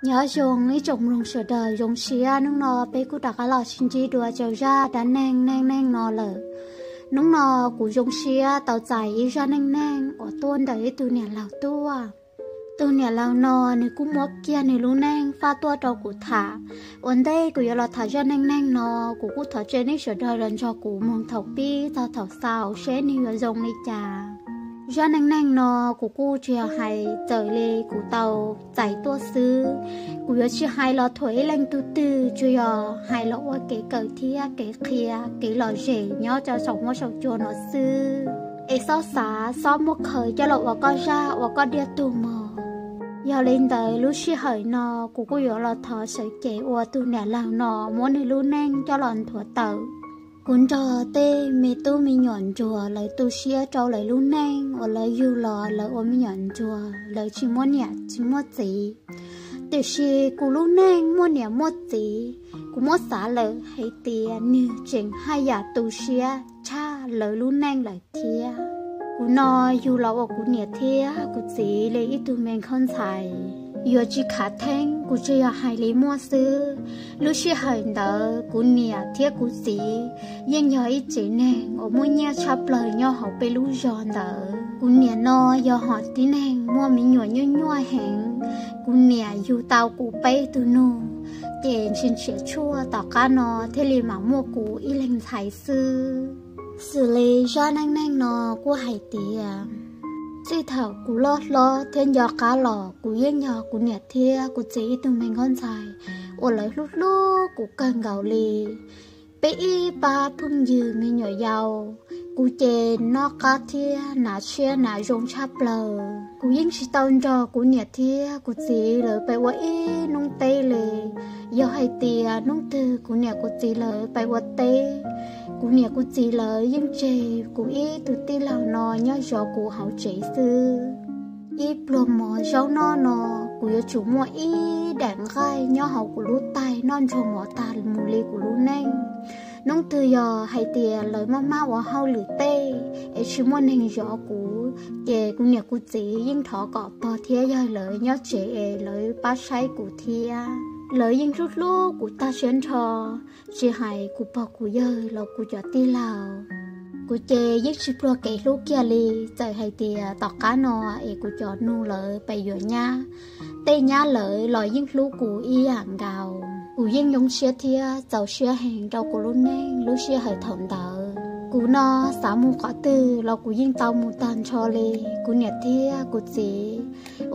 Nyob zoo ib tsoom mloog sawv daws, zoo siab hnub no peb kuj rov qab los sib ntsib dua rau zaj dab neeg neej neeg no lawm. Hnub no kuv zoo siab tau txais ib zaj neej neeg uas tuaj ntawm ib tug niam laus tuaj. Tus niam laus no nws kuj muab kiag nws lub neej faj tuaj rau kuv tham. Ua ntej kuv yuav los tham zaj neej neeg no, kuv kuj thov caw nej sawv daws los nrog kuv mloog thaum pib txog thaum xaus seb nws yuav zoo li cas. Zaj neej neeg no kuv kuj tsis yog hais txawm li kuv tau txais tuaj xwb. Kuv yuav tsis hais los thuam ib leej tug twg, tsuas yog hais los ua kev kawm thiab kev qhia, kev lom zem nyob rau saum huab saum cua no xwb. Es xob xav xob muab khaws coj los ua koj zaj ua koj diaj tug mog. Yog li ntawd lub sij hawm no kuv kuj yuav los thov sawv cev ua tus niam laus no muab nws lub neej coj los nthuav tawm. Kuv nrog tej me tub me nyuam ntsuag lawv tu siab rau lawv lub neej uas lawv yug los lawv ua me nyuam ntsuag, lawv tsis muaj niam tsis muaj txiv. Tiam sis kuv lub neej muaj niam muaj txiv, kuv muab xav lawm hais tias nws tseem haj yam tu siab tshaj lawv lub neej lawm thiab. Kuv no yug los ua kuv niam thiab kuv txiv li ib tug me nkauj ntxhais. Yuav tsis khav theeb, kuv tsuas yog hais li muaj xwb. Lub sij hawm ntawd kuv niam thiab kuv txiv yeej yog ib tsev neeg uas muaj nyiaj tshaj plaws nyob hauv peb lub zos ntawd. Kuv niam no yog hom tib neeg muaj me nyuam nyuaj nyuaj heev. Kuv niam yug tau kuv peb tug nus, ces ntshiab ntshiab tshuaj tom qab no thiaj li mam muaj kuv ib leeg ntxhais xwb. Xws li zaj neej neeg no kuj hais tias, txij thaum kuv loj hlob thiab nco qab los kuv yeej yog kuv niam thiab kuv txiv ib tug me nkauj ntxhais uas lawv hlub hlub kuv kawg nkaus li. Peb ib pab phooj ywg me nyuam yaus, kuv ces noj qab thiab hnav tshiab hnav zoo tshaj plaws. Kuv yeej tsis tau nrog kuv niam thiab kuv txiv lawv pais ua ib hnub teb li. Yog hais tias hnub twg kuv niam kuv txiv lawv pais ua teb, kuv niam kuv txiv lawv yeej tseg kuv ib tug tij laug no nyob zov kuv hauv tsev xwb. Ib pluag mov zaub noj no, kuv yuav tsum muaj ib daim nqaij nyob hauv kuv lub taig noj ntsuag mov tag mus li kuv lub neej. Hnub twg yog hais tias lawv maj maj ua hauj lwm tej es tsis muaj neeg zov kuv, ces kuv niam kuv txiv yeej thov kom pog thiab yawg lawv nyob tsev es lawv pab saib kuv thiab. Lawv yeej hlub hlub kuv tag siab nrho, tsis hais kuv pog kuv yawg los kuv cov tij laug. Kuv ces yeej tsis pluag kev hlub kiag li, txawm hais tias tom qab no es kuv cov nus lawv pais yuav nyab, tej nyab lawv los yeej hlub kuv ib yam nkaus. Kuv yeej zoo siab thiab txaus siab heev rau kuv lub neej lub sij hawm thaum ntawd. Kuv no xav mus qhov twg los kuv yeej tau mus tag nrho li. Kuv niam thiab kuv txiv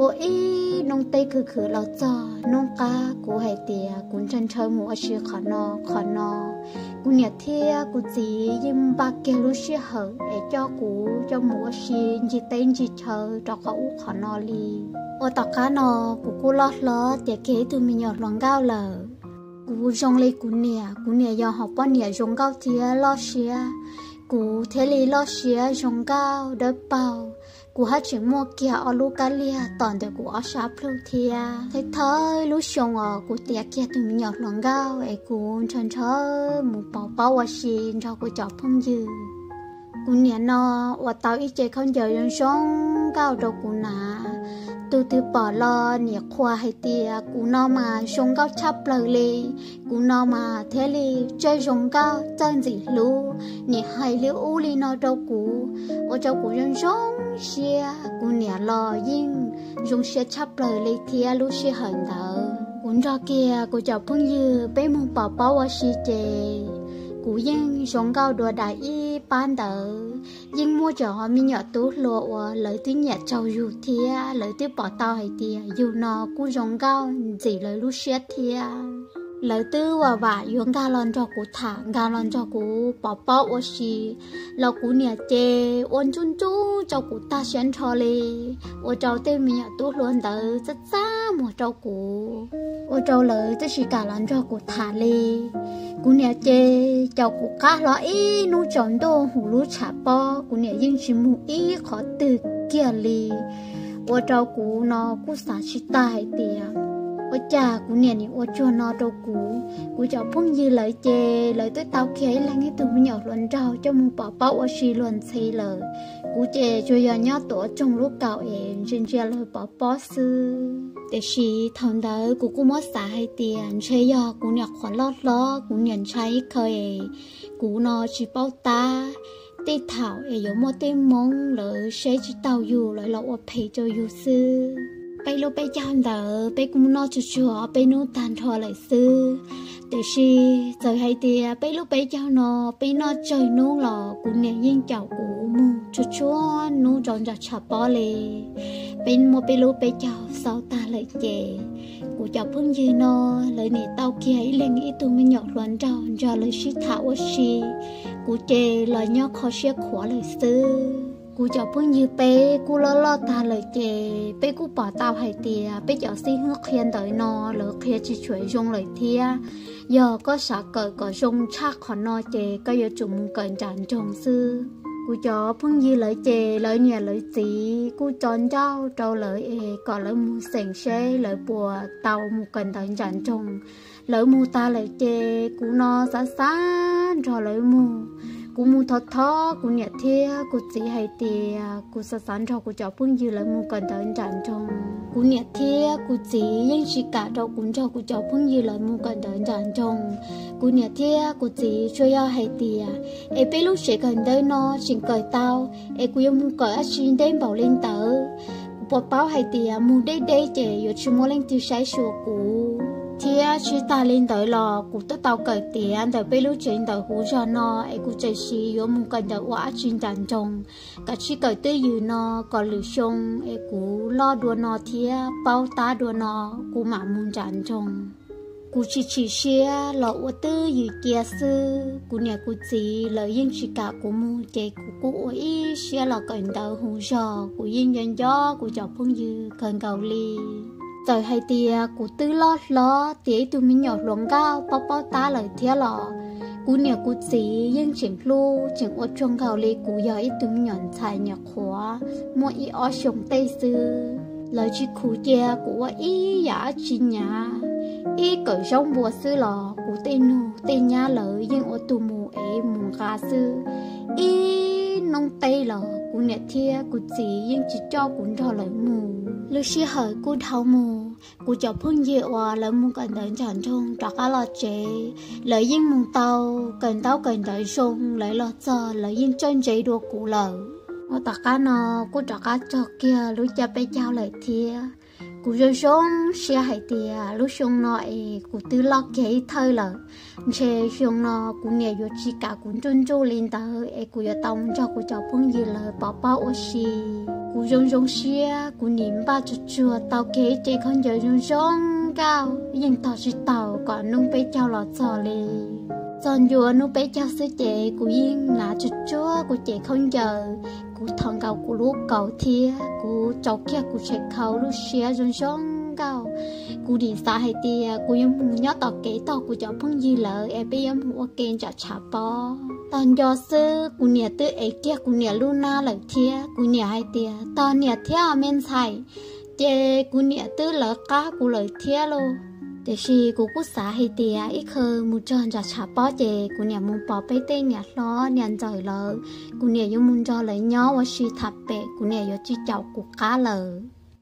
ua ib hnub teb khwv khwv los txog hnub qab kuv hais tias kuv ntshaw ntshaw mus ua si qhov no qhov no. Kuv niam thiab kuv txiv yeej npaj kiag lub sij hawm es coj kuv coj mus ua si ncig teb ncig chaw rau qhov ub qhov no li. Ua tom qab no kuv kuj loj hlob tiav kiag ib tug me nyuam hluas nkauj lawm. Kuv zoo li kuv niam, kuv niam yog hom poj niam zoo nkauj thiab loj siab, kuv thiaj li loj siab zoo nkauj dawb paug. Kuv haj tseem muaj kiag ob lub kab liag tom ntawm kuv ob sab plhu thiab. Thawj thawj lub xyoo uas kuv tiav kiag tus me nyuam hluas nkauj es kuv ntshaw ntshaw mus pov pob ua si nrog kuv cov phooj ywg. Kuv niam no ua tau ib ce khaub ncaws zoo zoo nkauj rau kuv hnav. Tus twg pom los nim qhuas hais tias kuv no mas zoo nkauj tshaj plaws li. Kuv no mas thiaj li txawj zoo nkauj txawj ntxim hlub, nim hais li ub li no rau kuv, ua rau kuv zoo zoo siab. Kuv niam los yeej zoo siab tshaj plaws li thiab lub sij hawm ntawd. Kuv nrog kiag kuv cov phooj ywg peb mus pov pob ua si ces kuv yeej zoo nkauj dua daim ib pab ntawd. Yeej muaj cov me nyuam tub hluas uas lawv twb nyiam tsaug yus thiab lawv twb pom tau hais tias yus no kuj zoo nkauj ntxim lawv lub siab thiab. Lawv twb vam vam yuav nkag los nrog kuv tham, nkag los nrog kuv pov pob ua si, los kuv niam ces ua ntsuj ntsuj rau kuv tag siab nrho li, ua rau tej me nyuam tub hluas ntawd txaj txaj muag rau kuv, ua rau lawv twb tsis kam los nrog kuv tham li. Kuv niam ces caum kuv qab hlo ib hnub tsaus ntuj hauv lub tshav pob, kuv niam yeej tsis mus ib qhov twg kiag li. Ua rau kuv no kuj xav tsis tag hais tias Ua cas kuv niam nim ua tsuag no rau kuv? Kuv cov phooj ywg lawv ces lawv twb tau kiag ib leeg ib tug me nyuam hluas nraug coj mus pov pob ua si luag ntxhi lawm. Kuv ces tsuas yog nyob tuav tsoog lub kaum es ntsia ntsia lawv pov pob xwb. Tiam sis thaum ntawd kuv kuj muab xav hais tias ntshe yog kuv niam qhuav loj hlob, kuv niam ntshai ib qho es kuv no tsis paub tab, tej thaum es yuav muaj tej Hmoob lawv saib tsis taus yus, lawv los ua phem rau yus xwb. Peb lub peb caug ntawd peb kuj noj tsuag tsuag peb hnub tag nrho lawm xwb. Tiam sis txawm hais tias peb lub peb caug no peb noj tsawg hnub los kuv niam yeej caum kuv mus tsuag tsuag hnub rau nram tshav pob li. Peb muab peb lub peb caug xaus tag lawm ces kuv cov phooj ywg no lawv nim tau kiag ib leeg ib tug me nyuam hluas nraug nrog lawv sib tham ua si. Kuv ces los nyob kho siab khuav lawm xwb. Kuv cov phooj ywg peb kuj loj loj tag lawm ces peb kuj pom tau hais tias peb cov xib hwb qhia ntawv no lawv qhia tsis tshua zoo lawm thiab. Yog koj xav kawm kom zoo tshaj qhov no ces koj yuav tsum mus kawm nram nroog xwb. Kuv cov phooj ywg lawv ces lawv niam lawv txiv kuj tso ncauj rau lawv es kom lawv mus xeem seb lawv puas tau mus kawm ntawv nram nroog. Lawv mus tag lawm ces kuv no xav xav nrog lawv mus. Kuv mus thov thov kuv niam thiab kuv txiv hais tias kuv xav xav nrog kuv cov phooj ywg lawv mus kawm ntawv nram nroog. Kuv niam thiab kuv txiv yeej tsis kam rau kuv nrog kuv cov phooj ywg lawv mus kawm ntawv nram nroog. Kuv niam thiab kuv txiv tsuas yog hais tias, es peb lub tsev kawm ntawv no tseem kawm tau, es kuv yuav mus kawm dab tsi deb npaum li ntawd? Kuv puas paub hais tias mus deb deb ces yuav tsis muaj leej twg saib xyuas kuv. Thiab tsis tas li ntawd los kuv twb tau kawm tiav ntawm peb lub tsev ntawm hauv zos no, es kuv tseem xav yuav mus kawm ntawv ua dab tsi nram nroog, kav tsij kawm twj ywm no kom lwm xyoo es kuv loj dua no thiab paub tab dua no kuv mam mus nram nroog. Kuv tsis chim siab los ua twj ywm cia xwb. Kuv niam kuv txiv lawv yeej tsis kam kuv mus ces kuv kuj ua ib siab los kawm ntawv hauv zos. Kuv yeej nco nco kuv cov phooj ywg kawg nkaus li. Txawm hais tias kuv twb loj hlob tiav ib tug me nyuam hluas nkauj paub paub tab lawm thiab los kuv niam kuv txiv yeej tseem hlub tseem ua tsuag nkaus li kuv yog ib tug me nyuam ntxhais nyuam qhuav muaj ib ob xyoos tej xwb. Lawv tsis khuv cia kuv ua ib yam dab tsi nyav. Ib kawm zaub npua xwb los kuv tej nug tej nyab lawv yeej ua tus mus ev mus nqa xwb. Ib hnub teb los kuv niam thiab kuv txiv yeej tsis coj kuv nrog lawv mus. Lub sij hawm kuj dhau mus, kuv cov phooj ywg uas lawv mus kawm ntawv nram nroog rov qab los tsev, lawv yeej mus tau kawm ntaub kawm ntawv zoo, lawv los txog lawv yeej txawj ntse dua kuv lawm. Ua tom qab no kuj rov qab txog kiag lub caij peb caug lawm thiab. Kuv zoo zoo siab hais tias lub xyoo no es kuv twb loj kiag ib thawj lawm, ntshe xyoo no kuv niam yuav tsis kam kuv nruj nruj li ntawd es kuv yuav tau mus nrog kuv cov phooj ywg lawv pov pob ua si. Kuv zoo zoo siab, kuv nim npaj tsuag tsuag tau kiag ib ce khaub ncaws zoo zoo nkauj, yeej tog tsis taus kom hnub peb caug los txog li. Txog ncua hnub peb caug xwb ces kuv yeej hnav tsuag tsuag kuv ce khaub ncaws, kuv thov nkaus kuv lub kaus thiab kuv tsau kiag kuv tshem khau lub siab zoo zoo nkauj. Kuv nim xav hais tias kuv yuav mus nyob tom kev tog kuv cov phooj ywg lawv es peb yuav mus ua ke nram tshav pob. Tog nco xwb kuv niam twb ev kiag kuv niam lub hnab lawm thiab. Kuv niam hais tias, tog niam thiab me ntxhais, ces kuv niam twb lawv qab kuv lawm thiab lauj. Tiam sis kuv kuj xav hais tias ib qho mus txog nram tshav pob ces kuv niam mus pom peb tej niam hlob niam ntxawm lawv, kuv niam yuav mus nrog lawv nyob ua si tham pem, kuv niam yuav tsis caum kuv qab lawm.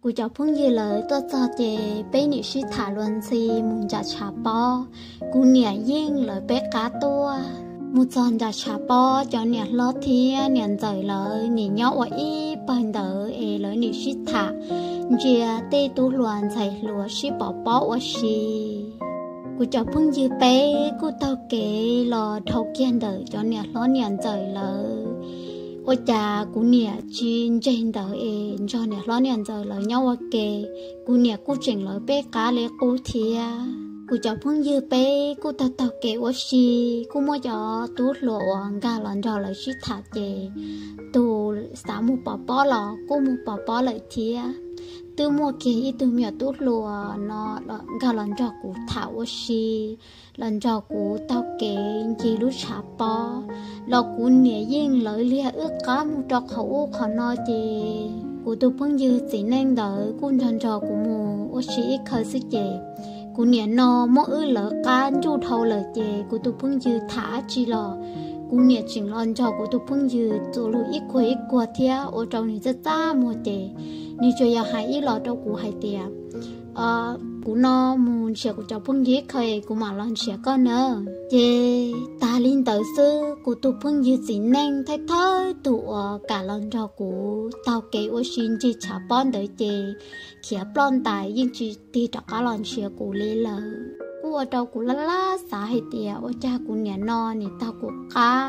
Kuv cov phooj ywg lawv tuaj txog ces peb nim sib tham luag ntxhi mus nram tshav pob. Kuv niam yeej lawv peb qab tuaj. Mus txog nram tshav pob, cov niam hlob thiab niam ntxawm lawv nim nyob ua ib pawg ntawd es lawv nim sib tham, ntsia tej tub hluas ntxhais hluas sib pov pob ua si. Kuv cov phooj ywg peb kuj taug kev los dhau kiag ntawm cov niam hlob niam ntxawm lawv. Ua cas kuv niam tsis ntseg ntawd es nrog niam hlob niam ntxawm lawv nyob ua ke, kuv niam kuj tseem lawv peb qab li qub thiab. Kuv cov phooj ywg peb kuj taug taug kev ua si, kuj muaj cov tub hluas uas nkag los nrog lawv sib tham ces tus xav mus pov pob los kuj mus pov pob lawm thiab. Twb muaj kiag ib tug me nyuam tub hluas no nkag los nrog kuv tham ua si, los nrog kuv taug kev ncig lub tshav pob, los kuv niam yeej lawv liag wb qab mus rau qhov ub qhov no ces kuv tus phooj ywg txiv neej ntawd kuj nrog nrog kuv mus ua si ib qho xwb ces Kuv niam no muab wb lawv qab nruj dhau lawm ces kuv tus phooj ywg tham dab tsi los kuv niam tseem los nrog kuv tus phooj ywg txuas lus ib kuag ib kuag thiab ua rau nws txaj txaj muag ces nws tsuas yog hais ib los rau kuv hais tias, kuv no mus nrhiav kuv cov phooj ywg ib qho es kuv mam los nrhiav koj na. Ces tag li ntawd xwb kuv tus phooj ywg txiv neej thawj thawj tug uas kam los nrog kuv taug kev ua si ncig tshav pob ntawd ces khiav ploj ntais yeej tsis tig rov qab los nrhiav kuv li lawm. Kuj ua rau kuv laj laj xav hais tias ua cas kuv niam no nim taug kuv qab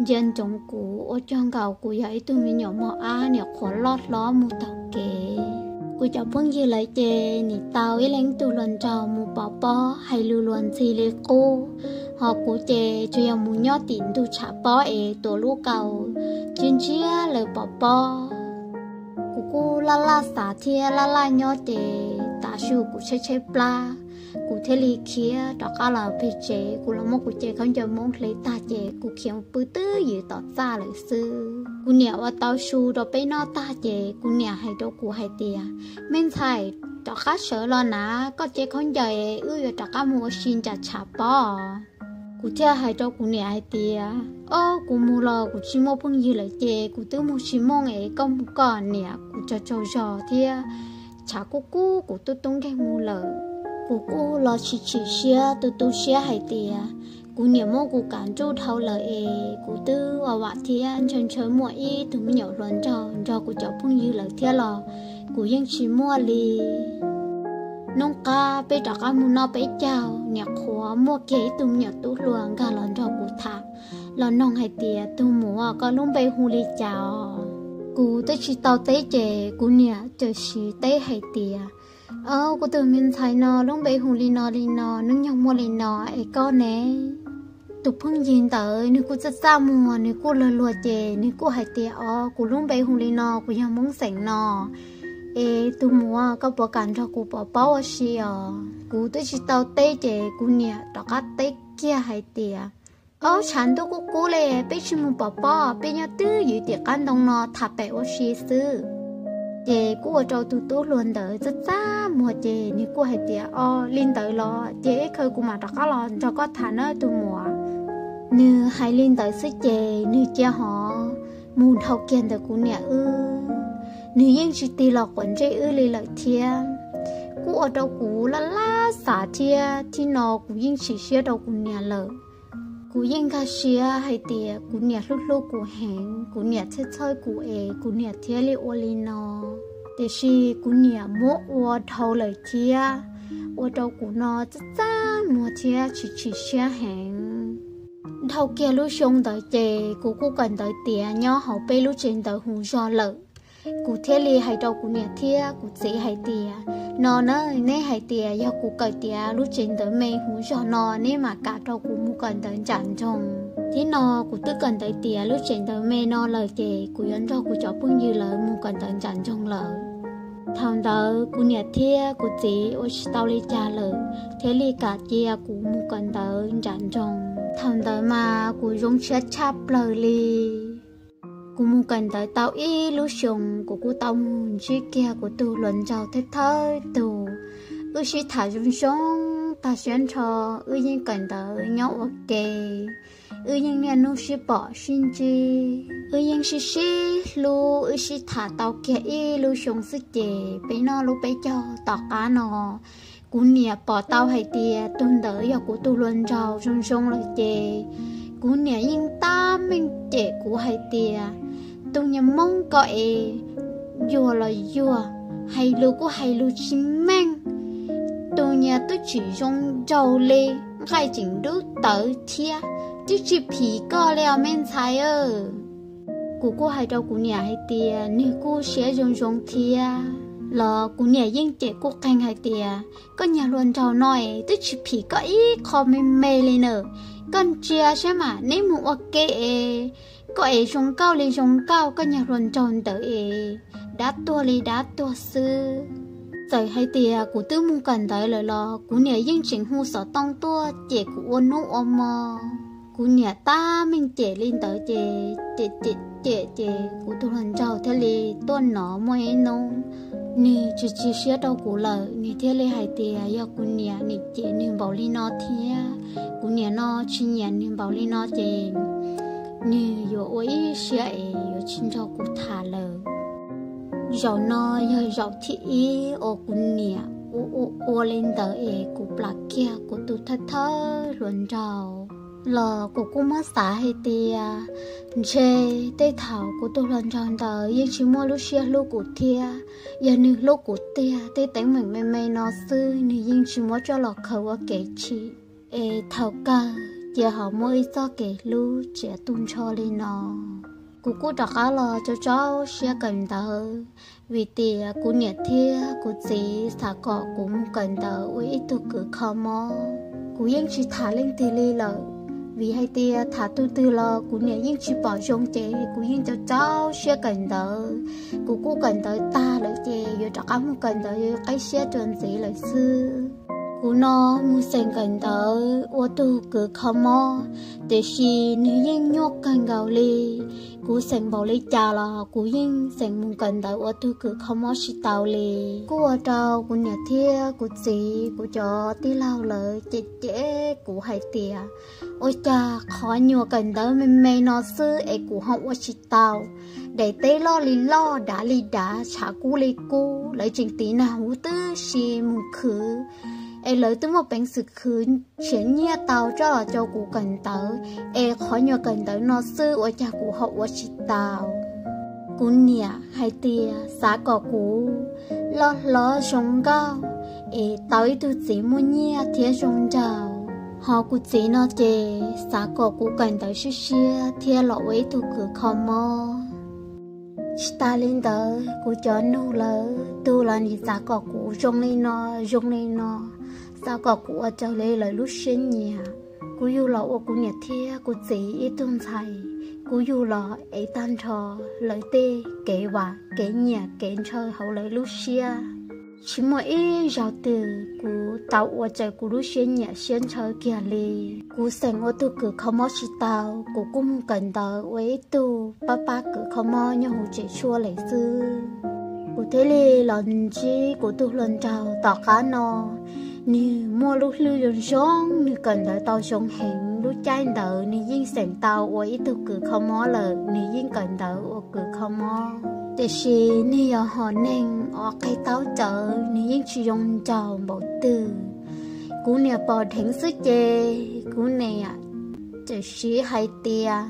ntsia ntsoov kuv ua cog nkaus kuv yog ib tug me nyuam mos ab niam qhuav loj hlob mus taug kev. Kuv cov phooj ywg lawv ces nim tau ib leeg tug hluas nraug mus pov pob hais lus luag ntxhi li qub, ho kuv ces tsuas yog mus nyob tim ntug tshav pob es tuav lub kaus ntsia ntsia lawv pov pob. Kuv kuj laj laj xav thiab laj laj nyob ces tav su kuv tshaib tshaib plab, kuv thiaj li khiav rov qab los peg tsev. Kuv los muab kuv cev khaub ncaws Hmoob hle tag ces kuv khiav pw twb ywm tom txaj lawm xwb. Kuv niam ua tau su rau peb noj tag ces kuv niam hais rau kuv hais tias, me ntxhais, rov qab sawv los na, koj cev khaub ncaws wb yuav rov qab mus ua si nram tshav pob. Kuv thiaj hais rau kuv niam hais tias, o, kuv mus los kuv tsis muaj phooj ywg lawm ces kuv twb mus tsis mooj es koj mus koj niam, kuv tsaug tsaug zog thiab tshav kuj kub kuv twb tub nkeeg mus lawm. Kuv kuj los tsis chim siab tu tu siab hais tias kuv niam muab kuv kam nruj dhau lawm es kuv twb ua vam thiab ntshaw ntshaw muaj ib tug me nyuam hluas nraug nrog kuv cov phooj ywg lawm thiab los kuv yeej tsis muaj li. Nub qab peb rov qab mus noj peb caug niam qhuav muaj kiag ib tug me nyuam tub hluas nkag los nrog kuv tham, los noog hais tias, tus muam, koj lub npe hu li cas os? Kuv twb tsis tau teb ces kuv niam txawm siv teb hais tias, o, kuv tus me ntxhais no lub npe hu li no li no, hnub nyoog muaj li no, es koj ne? Tus phooj ywg ntawd nws kuj txaj txaj muag, nws kuj luag luag ces nws kuj hais tias, o, kuv lub npe hu li no, kuv yog Hmoob xeem no, es tus muam, koj puas kam nrog kuv pov pob ua si os? Kuv twb tsis tau teb ces kuv niam rov qab teb kiag hais tias, o, tshav ntuj kuj kub li, peb tsis mus pov pob, peb nyob twb ywm tim qab ntoo no tham pem ua si xwb. Ces kuj ua rau tus tub hluas ntawd txaj txaj muag ces nws kuj hais tias, o, li ntawd los ces ib khaws kuv mam rov qab los nrog koj tham nawb tus muam. Nws hais li ntawd xwb ces nws cia hov mus dhau kiag ntawm kuv niam wb, nws yeej tsis tig los quav ntsej wb li lawm thiab. Kuj ua rau kuv laj laj xav thiab, thib no kuv yeej chim siab rau kuv niam lawm. Kuv yeej nkag siab hais tias kuv niam hlub hlub kuv heev, kuv niam txhawj txhawj kuv es kuv niam thiaj li ua li no. Tiam sis kuv niam muab ua dhau lawm thiab, ua rau kuv no txaj txaj muag thiab chim chim siab heev. Dhau kiag lub xyoo ntawd ces kuv kuj kawm ntawv tiav nyob hauv peb lub tsev ntawv hu zog lawm. Kuv thiaj li hais rau kuv niam thiab kuv txiv hais tias, no na, neb hais tias yog kuv kawm tiav lub tsev ntawv me hu zog no neb mam kam rau kuv mus kawm ntawv nram nroog. Thib no kuv twb kawm ntawv tiav lub tsev ntawv me no lawm ces kuv yuav nrog kuv cov phooj ywg lawv mus kawm ntawv nram nroog lawm. Thaum ntawd kuv niam thiab kuv txiv ua tsis tau li cas lawm thiaj li kam cia kuv mus kawm ntawv nram nroog. Thaum ntawd mas kuv zoo siab tshaj plaws li. Kuv mus kawm ntawv tau ib lub xyoos, kuv kuj tau mus ntsib kiag kuv tus hluas nraug thawj thawj tug. Wb sib tham zoo zoo, tag siab nrho, wb yeej kawm ntawv nyob ua ke. Wb yeej niaj hnub sib pom sib ntsib, wb yeej sib sib hlub, wb sib tham tau kiag ib lub xyoo xwb ces peb noj lub peb caug tom qab no, kuv niam pom tau hais tias tus ntawd yog kuv tus hluas nraug zoo zoo lawm ces kuv niam yeej tab meeg cem kuv hais tias, tus niag Hmoob ko es yuag los yuag, hais lus kuj hais lus tsis meej, tus niag twb tsis zoo nraug li, nqaij tseem dub tawv thiab, twb tsis phim koj li os me ntxhais. Kuv kuj hais rau kuv niam hais tias nws kuj siab zoo zoo thiab los kuv niam yeej cem kuj qeeg hais tias, koj niag hluas nraug no es twb tsis phim koj ib qho me me li na. Koj ntsia saib mas, neb mus ua ke es koj es zoo nkauj li zoo nkauj, koj niag hluas nraug ntawd es dab tuag li dab tuag xwb. Txawm hais tias kuv twb mus kawm ntawv lawm los kuv niam yeej tseem hu xov tooj tuaj cem kuv ua hnub ua hmo. Kuv niam tab meeg cem li ntawd ces cem cem cem ces kuv tus hluas nraug thiaj li tuaj nov muaj ib hnub Nws tsis tsis siab rau kuv lawm, nws thiaj li hais tias yog kuv niam nim cem nws npaum li no thiab kuv niam no tsis nyiam nws npaum li no ces nws yuav ua ib siab es yuav tsis nrog kuv tham lawm. Zaum no yog zaum thib ib uas kuv niam ua ua ua li ntawd es kuv plam kiag kuv tus thawj thawj hluas nraug los kuv kuj muab xav hais tias ntshe tej thaum kuv tus hluas nraug ntawd yeej tsis muaj lub siab hlub kuv thiab. Yog nws hlub kuv tiag, tej teeb meem me me no xwb nws yeej tsis muab coj los khaws ua kev chim, es thaum kawg cia ho muaj ib txoj kev hlub txiav tu nrho li no. Kuv kuj rov qab los tsau tsau siab kawm ntawv, vim tias kuv niam thiab kuv txiv xav kom kuv mus kawm ntawv ua ib tug kws kho mob. Kuv yeej tsis tham leej twg li lawm, vim hais tias tham tus twg los kuv niam yeej tsis pom zoo ces kuv yeej tsau tsau siab kawm ntawv. Kuv kuj kawm ntawv tag lawm ces yuav rov qab mus kawm ntawv qib siab rau ntxiv lawm xwb. Kuv no mus xeem kawm ntawv ua tug kws kho mob, tiam sis nws yeej nyuaj kawg nkaus li. Kuv xeem npaum li cas los kuv yeej xeem mus kawm ntawv ua tug kws kho mob tsis tau li. Kuj ua rau kuv niam thiab kuv txiv, kuv cov tij laug lawv cem cem kuv hais tias ua cas qhov nyuag kawm ntawv me me no xwb es kuv ho ua tsis tau. Daim teb loj li loj, dav li dav, tshav kub li kub, lawv tseem tiv nag huv tib si mus khwv, es lawv twb muaj peev xwm khwv nrhiav nyiaj tau coj los rau kuv kawm ntawv, es qhov nyuag kawm ntawv no xwb ua cas kuv ho ua tsis tau. Kuv niam hais tias xav kom kuv loj hlob zoo nkauj es tau ib tug txiv muaj nyiaj thiab zoo nraug, ho kuv txiv no ces xav kom kuv kawm ntawv siab siab thiab los ua ib tug kws kho mob. Tsis tas li ntawd, kuv cov nug lawv tug los nim xav kom kuv zoo li no, zoo li no, xav kom kuv ua raws li lawv lub siab nyiam. Kuv yug los ua kuv niam thiab kuv txiv ib tug ntxhais, kuv yug los ev tag nrho lawv tej kev vam kev nyiam kev ntshaw hauv lawv lub siab. Tsis muaj ib zaug twg kuv tau ua raws kuv lub siab nyiam siab ntshaw kiag li. Kuv xeem ua tug kws kho mob tsis tau, kuv kuj mus kawm ntawv ua ib tug pab pab kws kho mob nyob hauv tsev tshuaj lawm xwb. Kuv thiaj li los ntsib kuv tus hluas nraug tom qab no. Nws muaj lub hlwb zoo zoo, nws kawm ntawv tau zoo heev, lub caij ntawd nws yeej xeem tau ua ib tug kws kho mob lawm, nws yeej kawm ntawv ua kws kho mob. Tiam sis nws yog hom neeg uas qig taub rawv, nws yeej tsis zoo nraug npaum twg. Kuv niam pom dheev xwb ces kuv niam txawm siv hais tias,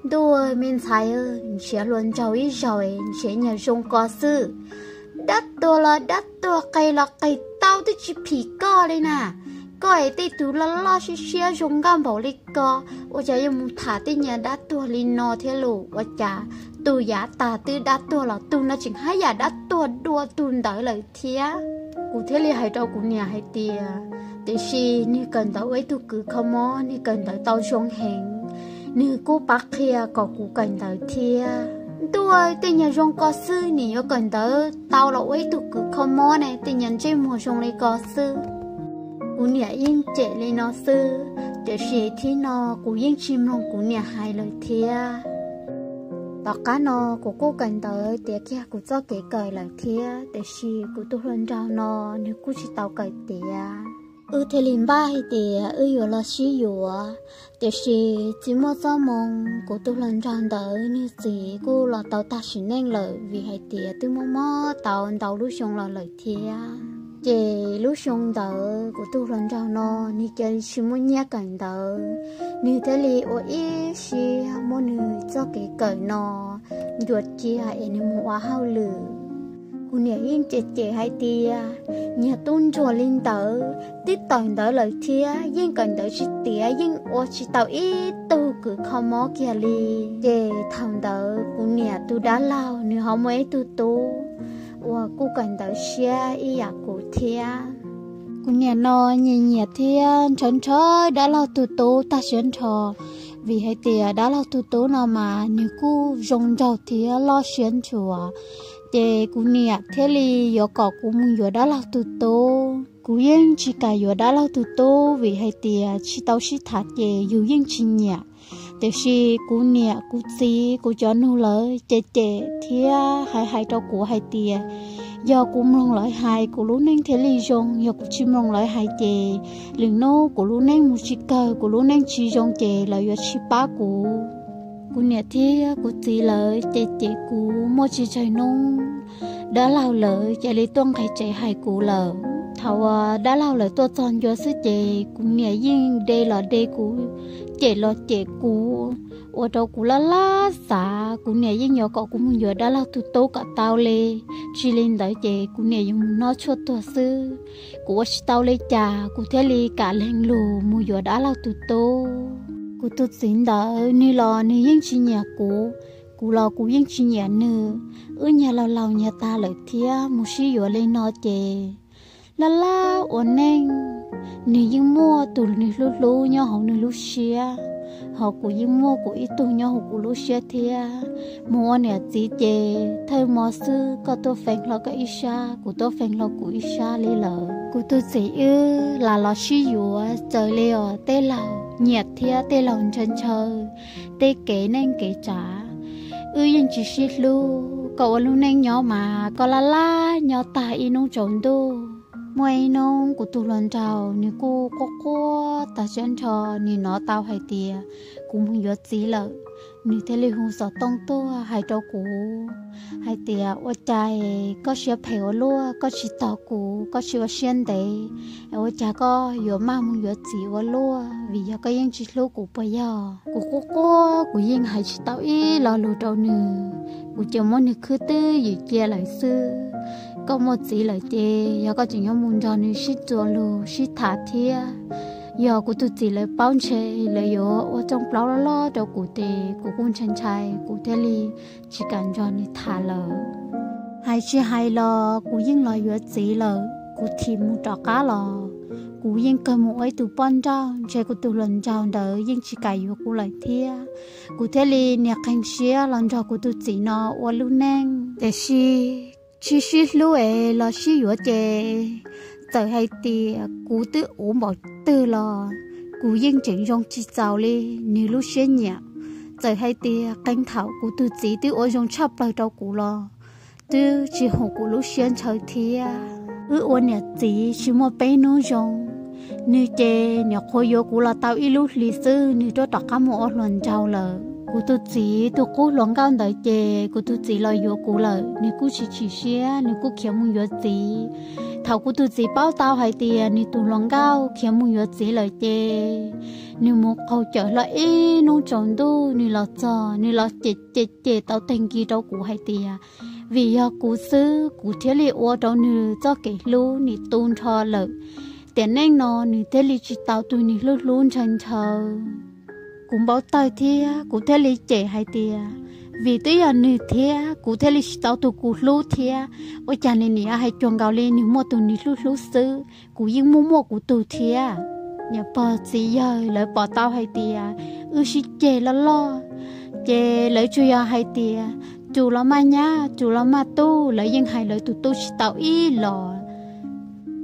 ntuj, me ntxhais, nrhiav hluas nraug ib zaug nrhiav nyuag zoo ko xwb. Dab tuag los dab tuag, qig los qig tau, twb tsis phim koj li na. Koj es tej tus loj loj siab siab zoo nkauj npaum li ko, ua cas yuav mus tham tej nyuag dab tuag li no thiab lus? Ua cas tus yav tas twb dab tuag los tus no tseem haj yam dab tuag dua tus ntawd lawm thiab. Kuv thiaj li hais rau kuv niam hais tias, tiam sis nws kawm ntawv ua ib tug kws kho mob, nws kawm ntawv tau zoo heev, nws kuj pab qhia kom kuv kawm ntawv thiab. Ntuj, tej nyuag zoo ko xwb nim yuav kawm ntawv tau los ua ib tug kws kho mob ne, tej nyuag ntsej muag zoo li ko xwb. Kuv niam yeej cem li no xwb, tiam sis thib no kuv yeej tsis mloog kuv niam hais lawm thiab. Tom qab no kuv kuj kawm ntawv tiav kiag kuv txoj kev kawm lawm thiab, tiam sis kuv tus hluas nraug no nws kuj tsis tau kawm tiav. Wb thiaj li npaj hais tias wb yuav los sib yuav, tiam sis tsis muaj txoj moo, kuv tus hluas nraug ntawd nws txiv kuj los tau tag sim neej lawm, vim hais tias twb muaj mob tau ntau lub xyoo los lawm thiab. Ces lub xyoo ntawd kuv tus hluas nraug no nws cia li tsis muaj nyiaj kawm ntawv, nws thiaj li ua ib siab muab nws txoj kev kawm no ncua cia es nws mus ua hauj lwm. Kuv niam yeej cem cem hais tias, nyuag tub ntsuag li ntawd twb tawm ntawv lawm thiab, yeej kawm ntawv tsis tiav, yeej ua tsis tau ib tug kws kho mob kiag li. Ces thaum ntawd kuv niam tus dab laug nws ho muaj ib tug tub uas kuj kawm ntawv siab ib yam kuv thiab. Kuv niam no nyiam nyiam thiab ntshaw ntshaw dab laug tus tub tag siab nrho, vim hais tias dab laug tus tub no mas nws kuj zoo nraug thiab loj siab ntshuav. Ces kuv niam thiaj li yuav kom kuv mus yuav dab laug tus tub. Kuv yeej tsis kam yuav dab laug tus tub vim hais tias tsis tau sib tham ces yus yeej tsis nyiam. Tiam sis kuv niam kuv txiv kuv cov nus lawv cem cem thiab hais hais rau kuv hais tias, Yog kuv mloog lawv hais kuv lub neej thiaj li zoo, yog kuv tsis mloog lawv hais ces lwm hnub kuv lub neej mus tsis kawg, kuv lub neej tsis zoo ces lawv yuav tsis pab kuv. Kuv niam thiab kuv txiv lawv ces cem kuv muaj tsis tsawg hnub, dab laug lawv cia li tuaj nqis tsev hais kuv lawm. Thaum uas dab laug lawv tuaj txog ncua xwb ces kuv niam yeej de los de kuv, cem los cem kuv, ua rau kuv laj laj xav. Kuv niam yeej yuav kom kuv mus yuav dab laug tus tub kom tau li, tsis li ntawd ces kuv niam yuav mus noj tshuaj tuag xwb. Kuv ua tsis tau li cas kuv thiaj li kam lees lus mus yuav dab laug tus tub. Kuv tus txiv ntawd nws los nws yeej tsis nyiam kuv, kuv los kuv yeej tsis nyiam nws. Wb nyias laus laus nyias tag lawm thiab mus sib yuav li no ces laj laj ua neej, nws yeej muaj tus nws hlub hlub nyob hauv nws lub siab, hos kuv yeej muaj kuv ib tug nyob hauv kuv lub siab thiab. Mus ua niam txiv ces thawj mo xwb koj tuaj feem hlo koj ib sab, kuv tuaj feem hlo kuv ib sab li lawm. Kuv tus txiv wb lam los sib yuav txawm li os tej laug nyiam thiab tej laug ntshaw ntshaw tej kev neej kev tsav, wb yeej tsis sib hlub. Koj ua lub neej nyob mas koj laj laj nyob tag ib hnub tsaus ntuj. Muaj ib hnub kuv tus hluas nraug nws kuj quaj quaj tag siab nrho, nws hnov tau hais tias kuv mus yuav txiv lawm, nws thiaj li hu xov tooj tuaj hais rau kuv hais tias, ua cas koj siab phem ua luaj, koj tsis tos kuv, koj tsis ua siab ntev, ua cas koj yuav maj mus yuav txiv ua luaj, vim yog koj yeej tsis hlub kuv puas yog? Kuv quaj quaj kuv yeej hais tsis tau ib lo lus rau nws, kuv cia muab nws khwb twb ywm cia lawm xwb. Koj muaj txiv lawm ces yog koj tseem yuav mus nrog nws sib txuas lus sib tham thiab. Yog kuv tus txiv lawv paub ntshe lawv yuav ua rooj plaub loj loj rau kuv ces kuv kuj ntshai ntshai, kuv thiaj li tsis kam nrog nws tham lawm. Hais tsis hais los kuv yeej los yuav txiv lawm, kuv thim mus rov qab los kuv yeej kawg mus ua ib tug poj nrauj, ntshe kuv tus hluas nraug ntawd yeej tsis kam yuav kuv lawm thiab. Kuv thiaj li nias qeeg siab los nrog kuv tus txiv no ua lub neej. Tiam sis tsis sib hlub es los sib yuav ces txawm hais tias kuv twb ua npaum twg los kuv yeej tseem zoo tsis txaus li nws lub siab nyiam. Txawm hais tias qee thaum kuv tus txiv twb ua zoo tshaj plaws rau kuv los twb tsis haum kuv lub siab ntshaw thiab. Wb ua niam txiv tsis muaj peb hnub zoo, nws ces niam qhuav yuav kuv los tau ib lub hlis xwb nws rov rov qab mus ua hluas nraug lawm. Kuv tus txiv tus qub hluas nkauj ntawd ces kuv tus txiv los yuav kuv lawm, nws kuj tsis chim siab, nws kuj khiav mus yuav txiv. Thaum kuv tus txiv paub tau hais tias nws tus hluas nkauj khiav mus yuav txiv lawm ces nws mus qaug cawm hlo ib hnub tsaus ntuj, nws los txog nws los cem cem cem tau teg nkis rau kuv hais tias vim yog kuv xwb kuv thiaj li ua rau nws txoj kev hlub nim tu nrho lawm. Tiam neej no nws thiaj li tsis tau tus nws hlub hlub ntshaw ntshaw. Kuv npau taws thiab kuv thiaj li cem hais tias vim twb yog nws thiab kuv thiaj li tsis tau tus kuv hlub thiab. Ua cas nws niam hais cuag nkaus li nws muaj tus nws hlub hlub xwb, kuv yeej muaj muaj kuv tus thiab. Niam pog txiv yawg lawv pom tau hais tias wb sib ceg loj loj, ces lawv tsuas yog hais tias tus los maj nyab tus los maj tub, lawv yeej hais lawv tus tub tsis tau ib los.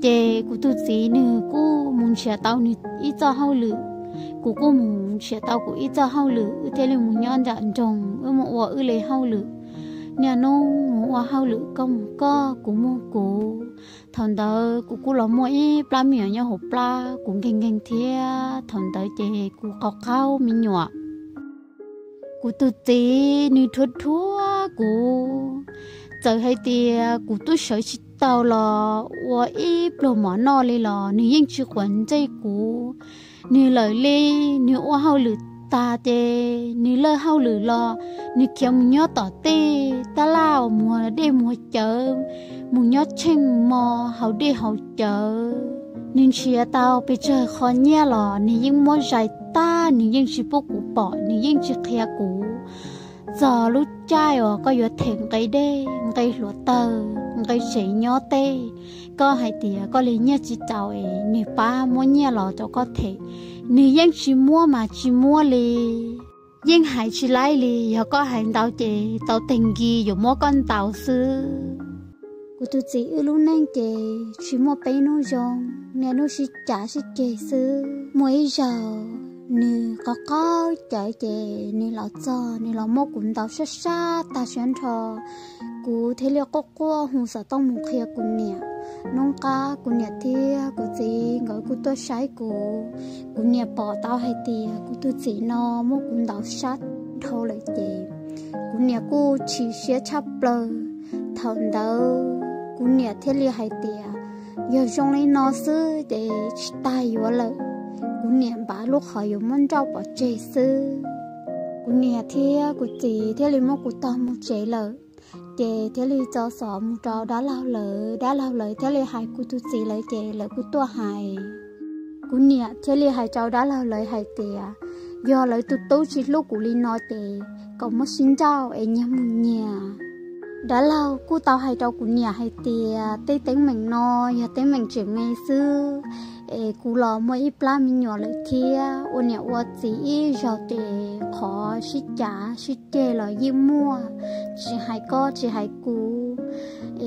Ces kuv tus txiv nws kuj mus nrhiav tau nws ib txoj hauj lwm, kuv kuj mus nrhiav tau kuv ib txoj hauj lwm, wb thiaj li mus nyob nram nroog wb mus ua wb li hauj lwm. Niaj hnub mus ua hauj lwm, koj mus koj, kuv mus kuv. Thaum ntawd kuv kuj los muaj ib plab me nyuam nyob hauv plab, kuv nkeeg nkeeg thiab thaum ntawd ces kuv qaug qaug me nyuam. Kuv tus txiv nws rhuav rhuav kuv, txawm hais tias kuv twb sawv tsis tau los ua ib pluag mov noj li los nws yeej tsis quav ntsej kuv. Nws lawm li, nws ua hauj lwm tag ces nws lawj hauj lwm los nws khiav mus nyob tom tej tab laj uas muag dej muag cawv, mus nyob tsheej mo haus dej haus cawv. Nws nrhiav tau pes tsawg qho nyiaj los nws yeej muab zais tag, nws yeej tsis pub kuv pom, nws yeej tsis qhia kuv. Txog lub caij uas koj yuav them nqe dej, nqe hluav taws, nqe tsev nyob tej, koj hais tias koj li nyiaj tsis txaus es nws pab muab nyiaj los rau koj them, nws yeej tsis muab mas tsis muab li. Yeej hais tsis laib li, yog koj hais ntau ces tau teg nkis yuav muab koj ntaus xwb. Kuv tus txiv wb lub neej ces tsis muaj peb hnub zoo, niaj hnub sib cav sib ceg xwb. Muaj ib zaug nws qaug qaug cawv ces nws los txog nws los muab kuv ntaus sab sab tag siab nrho. Kuv thiaj li quaj quaj hu xov tooj mus qhia kuv niam. Hnub qab kuv niam thiab kuv txiv nkawd kuj tuaj saib kuv. Kuv niam pom tau hais tias kuv tus txiv no muab kuv ntaus sab dhau lawm ces kuv niam kuj chim siab tshaj plaws. Thaum ntawd kuv niam thiaj li hais tias, yog zoo li no xwb ces tsis tas yuav lawm. Kuv niam npaj lub qhov yuav muab nrauj pov tseg xwb. Kuv niam thiab kuv txiv thiaj li muab kuv tog mus tsev lawm. Ces thiaj li tso xov mus rau dab laug lawv, dab laug lawv thiaj li hais kuv tus txiv lawv ces lawv kuj tuaj hais. Kuv niam thiaj li hais rau dab laug lawv hais tias, yog lawv tus tub tsis hlub kuv li no ces kom muab sib nrauj es nyias mus nyias. Dab laug kuj tau hais rau kuv niam hais tias tej teeb meem no yog teeb meem tseem me xwb, es kuv los muaj ib plab me nyuam lawm thiab, ua niam ua txiv ib zaug ces qhov sib cav sib ceg los yeej muaj, tsis hais koj tsis hais kuv,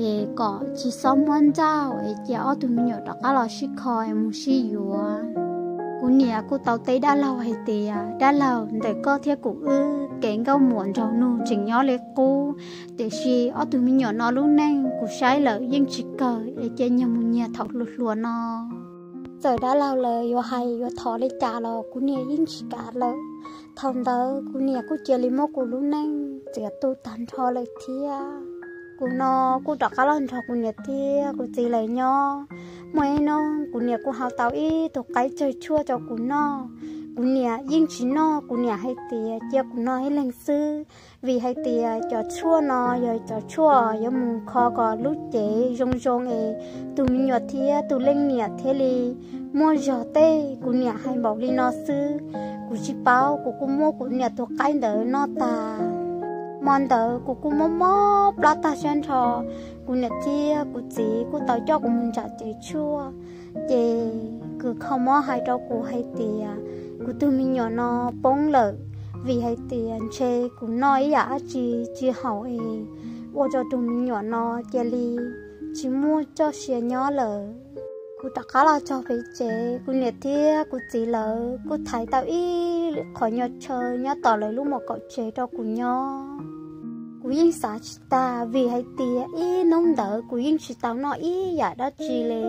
es kom tsis txhob muab nrauj es cia ob tug me nyuam rov qab los sib kho es mus sib yuav. Kuv niam kuj tau teb dab laug hais tias, dab laug, ntawm koj thiab kuv wb kev nkauj muam nraug nug tseem nyob li qub, tiam sis ob tug me nyuam no lub neej kuv saib lawm yeej tsis kawg es cia nyias mus nyias thaum hluas hluas no. Txawm dab laug lawv yuav hais yuav thov li cas los kuv niam yeej tsis kam lawm. Thaum ntawd kuv niam kuj cia li muab kuv lub neej txiav tu tag nrho lawm thiab. Kuv no kuj rov qab los nrog kuv niam thiab kuv txiv lawv nyob. Muaj ib hnub kuv niam kuj hau tau ib tug qaib tsawg tshuaj rau kuv noj. Kuv niam yeej tsis noj, kuv niam hais tias cia kuv noj ib leeg xwb, vim hais tias cov tshuaj no yog cov tshuaj yuav mus kho kom lub cev zoo zoo es tus me nyuam thiab tus leej niam thiaj li muaj zog tej. Kuv niam hais npaum li no xwb, kuv tsis paub, kuv kuj muab kuv niam tus qaib ntawd noj tas. Hmo ntawd kuv kuj mob mob plab tag siab nrho. Kuv niam thiab kuv txiv kuj tau coj kuv mus nram cev tshuaj, ces kws kho mob hais rau kuv hais tias kuv tus me nyuam no poob lawm, vim hais tias ntshe kuv noj ib yam dab tsi tsis haum es ua rau tus me nyuam no cia li tsis muaj txoj sia nyob lawm. Kuv rov qab los txog pem tsev, kuv niam thiab kuv txiv lawv kuj thaiv tau ib qho nyuag chaw nyob tom lawv lub mom kaum tsev rau kuv nyob. Kuv yeej xav tsis tas, vim hais tias ib hnub ntawd kuv yeej tsis tau noj ib yam dab tsi li,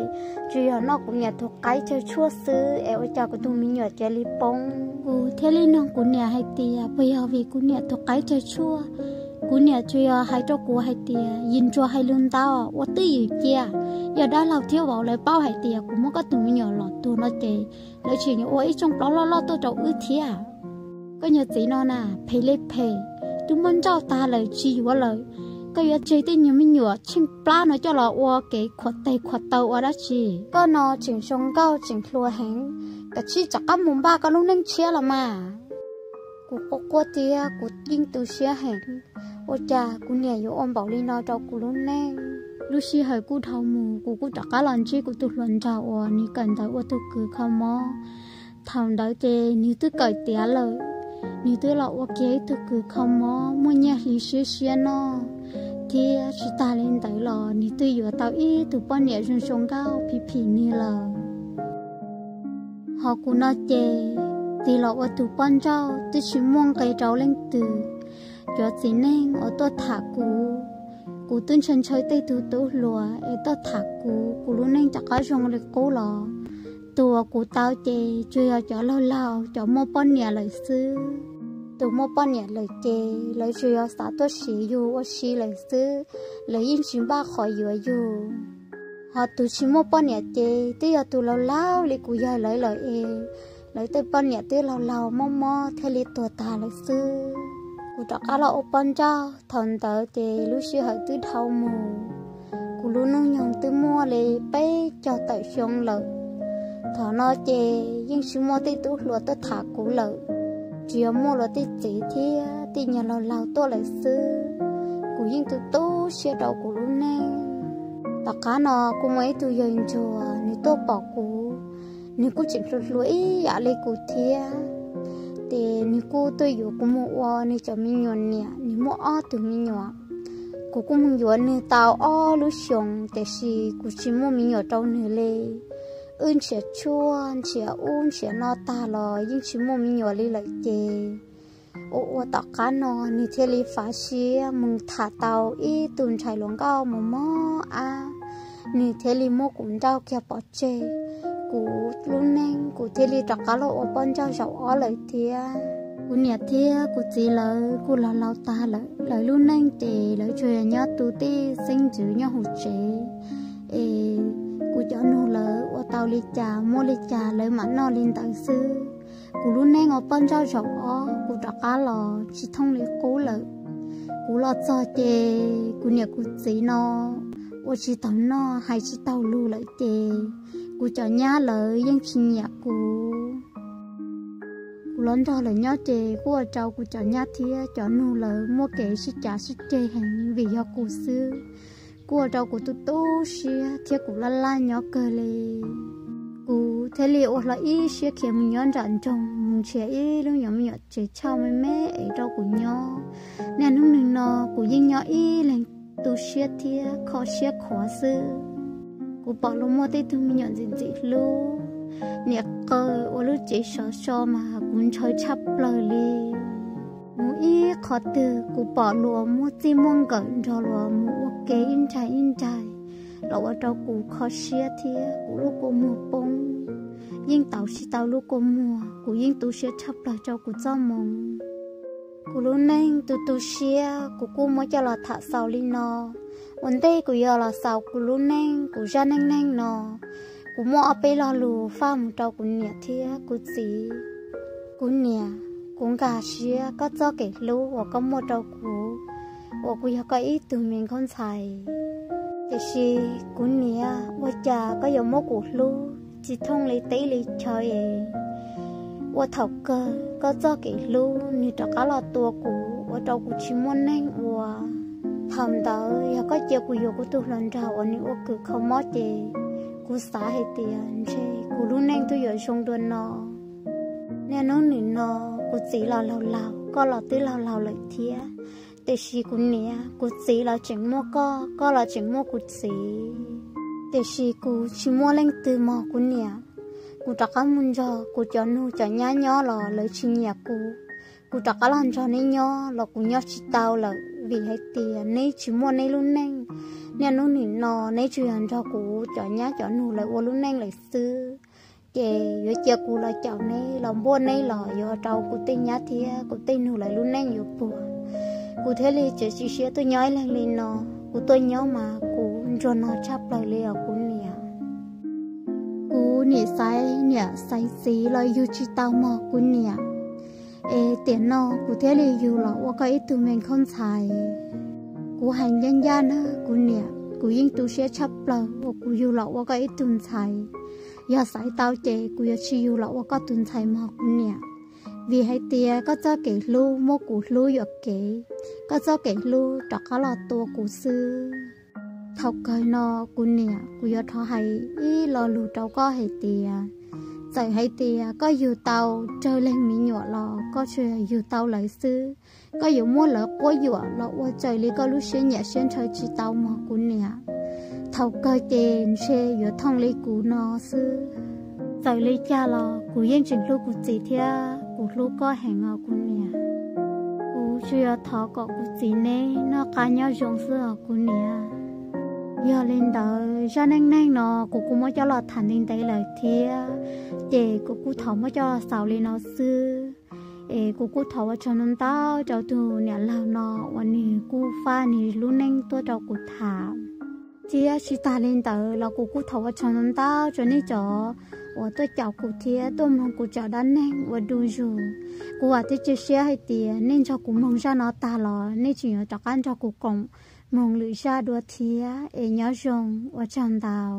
tsuas yog noj kuv niam tus qaib tsawg tshuaj xwb es ua cas kuv tus me nyuam cia li poob. Kuv thiaj li nug kuv niam hais tias puas yog vim kuv niam tus qaib tsawg tshuaj. Kuv niam tsuas yog hais rau kuv hais tias, yim ntsuas hais lus ntau ua twj ywm cia, yog dab laug thiab vauv lawv paub hais tias kuv muab koj tus me nyuam los tuag no ces lawv tseem yuav ua ib rooj plaub loj loj tuaj rau wb thiab. Koj niag txiv no na, phem li phem, twb muab nrauj tag lawm tsis yuav lawm, koj yuav tseg tej niag me nyuam tsheej plab no coj los ua kev khuam tes khuam taw ua dab tsi? Koj no tseem zoo nkauj tseem hluas heev, kav tsij rov qab mus npaj koj lub neej tshiab los mas. Kuv quaj quaj thiab kuv yeej tu siab heev, ua cas kuv niam yuav ua npaum li no rau kuv lub neej. Lub sij hawm kuj dhau mus, kuv kuj rov qab los ntsib kuv tus hluas nraug uas nws kawm ntawv ua tus kws kho mob. Thaum ntawd ces nws twb kawm tiav lawm, nws twb los ua kiag ib tug kws kho mob muaj nyiaj hli siab siab noj, thiab tsis tas li ntawd los nws twb yuav tau ib tug poj niam zoo zoo nkauj phim phim nws lawm. Ho kuv no ces, tig los ua tus poj nrauj twb tsis muaj nqe rau leej twg. Cov txiv neej uas tuaj tham kuv, kuv twb ntshaw ntshaw tej tug tub hluas es tuaj tham kuv, kuv lub neej rov qab zoo li qub los, tus uas kuv tau ces tsuas yog cov laug laug cov muaj poj niam lawm xwb. Tus muaj poj niam lawm ces lawv tsuas yog xav tuaj siv yus ua si lawm xwb, lawv yeej tsis npaj qhov yuav yus. Ho tus tsis muaj poj niam ces twb yog tus laug laug li kuv yawg lawv lawm es, lawv tej poj niam twb laug laug mob mob thiaj li tuag tag lawm xwb. Kuv rov qab los ua poj nrauj, thaum ntawd ces lub sij hawm twb dhau mus, kuv lub hnub nyoog twb muaj li peb caug tawm xyoo lawm. Thaum no ces yeej tsis muaj tej tub hluas tuaj tham kuv lawm, tsuas yog muaj luag tej txiv thiab tej niag laug laug tuaj lawm xwb. Kuv yeej tu tu siab rau kuv lub neej. Tom qab no kuv muaj ib tug yawg ntsuag, nws tuaj pom kuv, nws kuj tseem hluas hluas ib yam li kuv thiab. Ces nws kuj tuaj yuav kuv mus ua nws cov me nyuam niam, nws muaj ob tug me nyuam. Kuv kuj mus yuav nws tau ob lub xyoos, tiam sis kuv tsis muaj me nyuam rau nws li. Wb nrhiav tshuaj nrhiav ub nrhiav no tag los yeej tsis muaj me nyuam li lawm ces Ua ua tom qab no nws thiaj li fav siab mus tham tau ib tug ntxhais hluas nkauj mos mos ab, nws thiaj li muab kuv nrauj kiag pov tseg. Kuv lub neej kuv thiaj li rov qab los ua poj ntsuam zaum ob lawm thiab. Kuv niam thiab kuv txiv lawv kuj laus laus tag lawm, lawv lub neej ces lawv tsuas yog nyob tu tej xeeb ntxwv nyob hauv tsev, es kuv cov nus lawv ua tau li cas muaj li cas lawv mam noj li ntawd xwb. Kuv lub neej ua poj ntsuam zaum ob kuv rov qab los tsis thooj li qub lawm. Kuv los txog ces kuv niam kuv txiv no ua tsis taus noj hais tsis taus lus lawm ces kuv cov nyab lawv yeej tsis nyiam kuv. Kuv los nrog lawv nyob ces kuj ua rau kuv cov nyab thiab cov nus lawv muaj kev sib cav sib ceg heev vim yog kuv xwb. Kuj ua rau kuv tu tu siab thiab kuv laj laj nyob kawg li. Kuv thiaj li ua hlo ib siab khiav mus nyob nram nroog mus nrhiav ib lub nyuam me nyuam tsev ntxhab me me es rau kuv nyob. Niaj hnub nim no kuv yeej nyob ib leeg tu siab thiab kho siab khuav xwb. Kuv pom luag muaj tej tug me nyuam ntxim ntxim hlub, niam qw ua lub tsev sov so mas kuv ntshaw tshaj plaws li. Mus ib qho twg kuv pom luag muaj txij muaj nkawm nrog luag mus ua ke ib nraim ib nraim los ua rau kuv kho siab thiab kuv lub kua muag poob. Yeej tau tsis tau lub kua muag, kuv yeej tu siab tshaj plaws rau kuv txoj moo. Kuv lub neej tu tu siab kuv kuj muab coj los tham xaus li no. Ua ntej kuv yuav los xaus kuv lub neej kuv zaj neej neeg no, kuv muaj ob peb lo lus faj mus rau kuv niam thiab kuv txiv. Kuv niam, kuv nkag siab koj txoj kev hlub uas koj muaj rau kuv uas kuv yog koj ib tug me nkauj ntxhais. Tiam sis kuv niam, ua cas koj yuav muab kuv hlub tsis thooj li teb li chaw es ua thaum kawg koj txoj kev hlub nws rov qab los tua kuv ua rau kuv tsis muaj neeg ua. Thaum ntawd yog koj cia kuv yuav kuv tus hluas nraug uas nws ua kws kho mob ces kuv xav hais tias ntshe kuv lub neej twb yuav zoo dua no. Niaj hnub nim no kuv txiv los laus laus, koj los twb laus laus lawm thiab. Tiam sis kuv niam, kuv txiv los tseem muaj koj, koj los tseem muaj kuv txiv. Tiam sis kuv tsis muaj leej twg mog kuv niam. Kuv rov qab mus nrog kuv cov nus cov nyab nyob los lawv tsis nyiam kuv. Kuv rov qab los nrog neb nyob los kuv nyob tsis tau lawm vim hais tias neb tsis muaj neb lub neej. Niaj hnub nim no neb tsuas yog nrog kuv cov nyab cov nus lawv ua lub neej lawm xwb. Ces yuav cia kuv los caum neb los npuaj neb los yuav rau kuv tej nyab thiab kuv tej nus lawv lub neej yuav puas. Kuv thiaj li tseem tsis siab tuaj nyob ib leeg li no. Kuv tuaj nyob mas kuv ntsuag no tshaj plaws li os kuv niam. Kuv niam xaiv niam xaiv txiv los yug tsis tau mog kuv niam. Es tiam no kuv thiaj li yug los ua koj ib tug me nkauj ntxhais. Kuv hais ncaj ncaj na kuv niam, kuv yeej tu siab tshaj plaws uas kuv yug los ua koj ib tug ntxhais. Yog xaiv tau ces kuv yuav tsis yug los ua koj tus ntxhais mog kuv niam. Vim hais tias koj txoj kev hlub muab kuv hlub yuam kev, koj txoj kev hlub rov qab los tua kuv xwb. Thaum kawg no kuv niam, kuv yuav rov hais ib lo lus rau koj hais tias, txawm hais tias koj yug tau raws leeg me nyuam los koj tsuas yug tau lawv xwb. Koj yuav muab lawv quab yuam los ua raws li koj lub siab nyiam siab ntshaw tsis tau mog kuv niam. Thaum kawg ces ntshe yuav thooj li kuv no xwb. Txawm li cas los kuv yeej tseem hlub kuv txiv thiab kuv hlub koj heev os kuv niam. Kuv tsuas yuav thov kom kuv txiv neb noj qab nyob zoo xwb os kuv niam. Yog li ntawd zaj neej neeg no kuv kuj muab coj los tham ntev ntev lawm thiab, ces kuv kuj thov muab coj los xaus li no xwb. Es kuv kuj thov ua tsaug ntau ntau rau tus niam laug no uas nws kuj faj nws lub neej tuaj rau kuv tham. Thiab tsis tas li ntawd los kuv kuj thov ua tsaug ntau ntau rau nej cov uas tuaj caum kuv thiab tuaj mloog kuv cov dab neeg ua du zus. Kuv vam thiab cia siab hais tias nej nrog kuv mloog zaj no tag los nej tseem yuav rov qab nrog kuv koom mloog lwm zaj dua thiab es nyob zoo ua tsaug ntau.